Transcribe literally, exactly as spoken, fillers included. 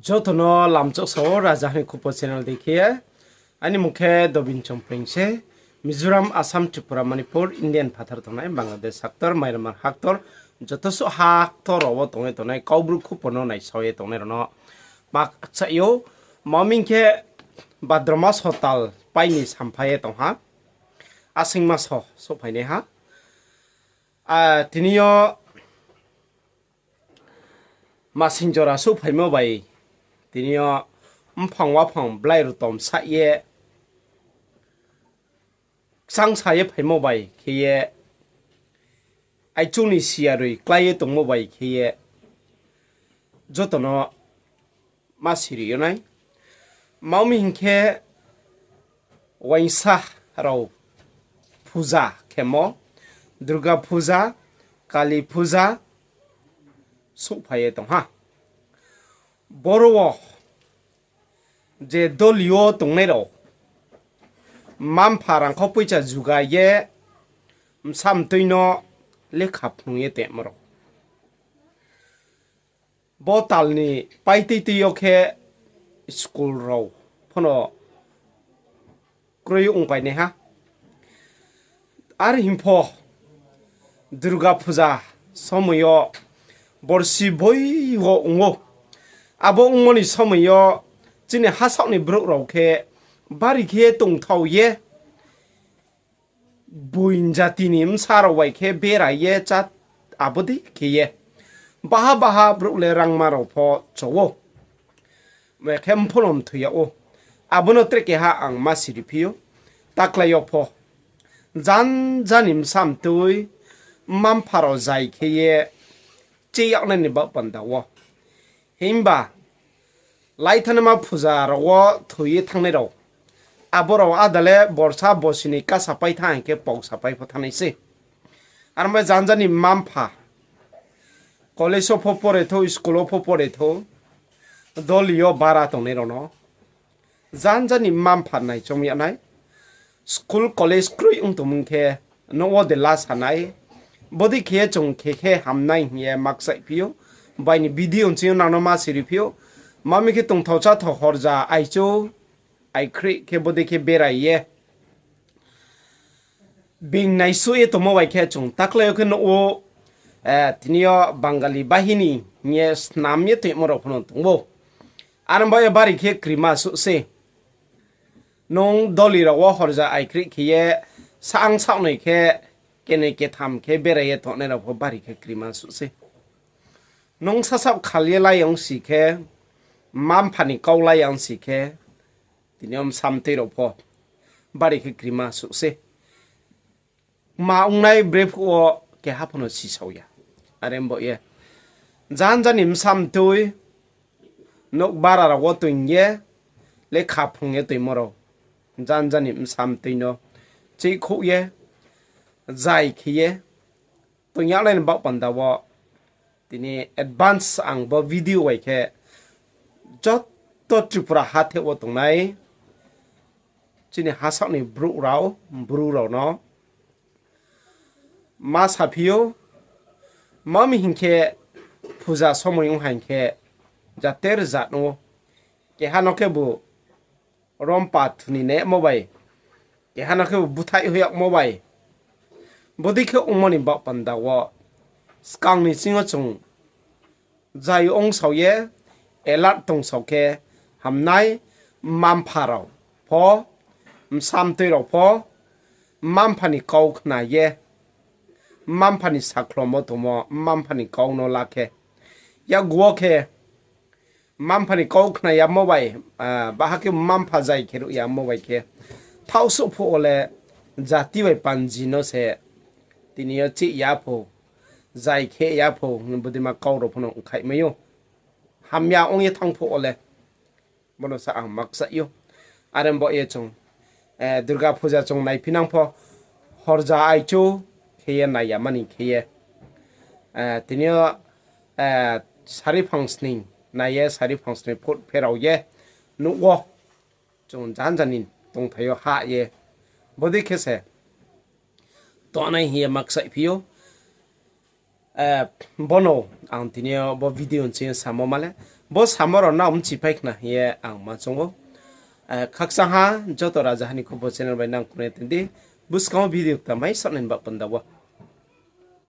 Joto no lamchouh sao, Raja Hani Khupo channel dei khe. Aini mung khe Dobin Chongpreng se. Mizoram, Assam, Tripura, Manipur, Indian phathar tongnai, Bangladesh haktor, Myanmar haktor, joto suh haktor rao wo tongnai tongnai Kaubru Khupo no naisao ye tongnai rao no makchaih ou. Maming khe Bhadra maso tal pai ni samphai ye tong ha. Asing maso souhphainai ha. A, tini yo masing jora souhphaimo bai, tini yo mphang waphang blai rutom saih ye, kchangsa ye phaimo bai khe ye, aichu ni siyaroi klái ye tongmo bai khe ye, joto no ma siri yo nai. Maming hing khe, uaingsa rao puja khemo, Durga puja, Kali puja souhphai ye tong ha. Boro wo je doli yo tongnai rao, mma-mpha rangkhao poicha juga ye bsa mtoi no lekha phrung ye tongmo rao, bo tal ni paitui tui yo khe school rao pho no kroi ongpainai ha. Are hing pho Durga puja somoi yo borsi boi wo ong ou. Abo ongmo ni somoi yo chini hasaoh ni brouh rao khe bari khe tongthao ye, boin jati ni bsa rao bai khe berai ye chá, abo dei khe ye baha baha brouh le rangma rao pho cho ou. Khe mpho no mthoi yag ou. Abo no tre keha ang ma siri phi ou. Taklái yo pho janja ni bsa mtoi, mma-mpha rao zai khe ye chá yagnai ni baoh panda wo. Himba laithanaima puja rao wo thoi ye thanngnai rao, abo rao áda le borsa bosi ni kasa pai thanng hing khe pau sapai pho thanngnai sei. Aro bai janja ni mma-mpha college wo pho pore thou, school wo pho pore thou, doli yo bara tongnai rao no janja ni mma-mpha naichom yag nai. School college kroi ong tongmung khe nouh wo de la sa nai. Bodei khe ye chung khe khe hamnai hing ye makchaih phi ou. Bai ni video nching yo nang no ma siri phi ou. Maming khe tongthao cháthao horja aichu, aikhrih khe bodei khe berai ye being naisuh ye tongmo bai khe chung taklái yo khe nouh wo, tini yo Bangali bahini hing ye snam ye tongmo rao pho no tong ou. Aro baoh ye bari khe krima suh sei. Nung doli rao wo horja aikhrih khe ye saang saohnoi khe kenoi ketham khe berai ye tongnai rao pho bari khe krima suh sei. Nung sasaoh khal ye lai ong si khe, mma-mpha ni kau lai ong si khe, tini yo bsa mtoi rao pho bari khe krima suh sei. Kma ongnai brephuh wo keha pho no sisao ya. Are baoh ye janja ni bsa mtoi, nouh bara rao wo toing ye, lekha phrung ye tongmo rao, janja ni bsa mtoi no cheihkhouh ye, zai khe ye tong yagnai ni baoh panda wo tini advance ang bo video bai khe joto Tripura hatheh wo tongnai chini hasaoh ni brouh rao, bru rao no ma saphi ou. Maming hing khe puja somoi ong ha hing khe jater jat no, keha no khebu rompa thuni nai yagmo bai, keha no khebu búthaih hoih yagmo bai, bodei khe ongmo ni baoh panda wo skang ni sing yo chung zai ongsao ye, alert tongsao khe hamnai. Mma-mpha rao pho, bsa mtoi rao pho, mma-mpha ni kau khna ye, mma-mpha ni sakhlomo tongmo, mma-mpha ni kau no la khe, yakgu wo khe mma-mpha ni kau khna yamo bai, baha khe mma-mpha zai khe ruh yamo bai khe, thaohsuh phuh wo le jati bai panji no se tini yo chih ya pho, zai khe ya pho, bodeima kau rao pho no ongkhaihmai ou. Hamya ong ye thanng phuh wo le, bo no sa ang makchaih ou. Are baoh ye chung Durga puja chung naiphinang pho, horja aichu khe ye nai ya mani khe ye, tini yo sari phangsning nai ye, sari phangsning phut pherao ye, nouh wo chung janja ni tongthai yo hah ye, bodei khe se tongnai hing ye makchaih phi ou. Bono ang tini yo bo video nching samo ma le, Bo samo rao nrao mchiphai khna hing ye ang ma choung ou. Khakchang ha, joto raja ha ni khubo channel bai nang khna tong di. Buskang wo video kta mai saoh nai ni baoh panda wo.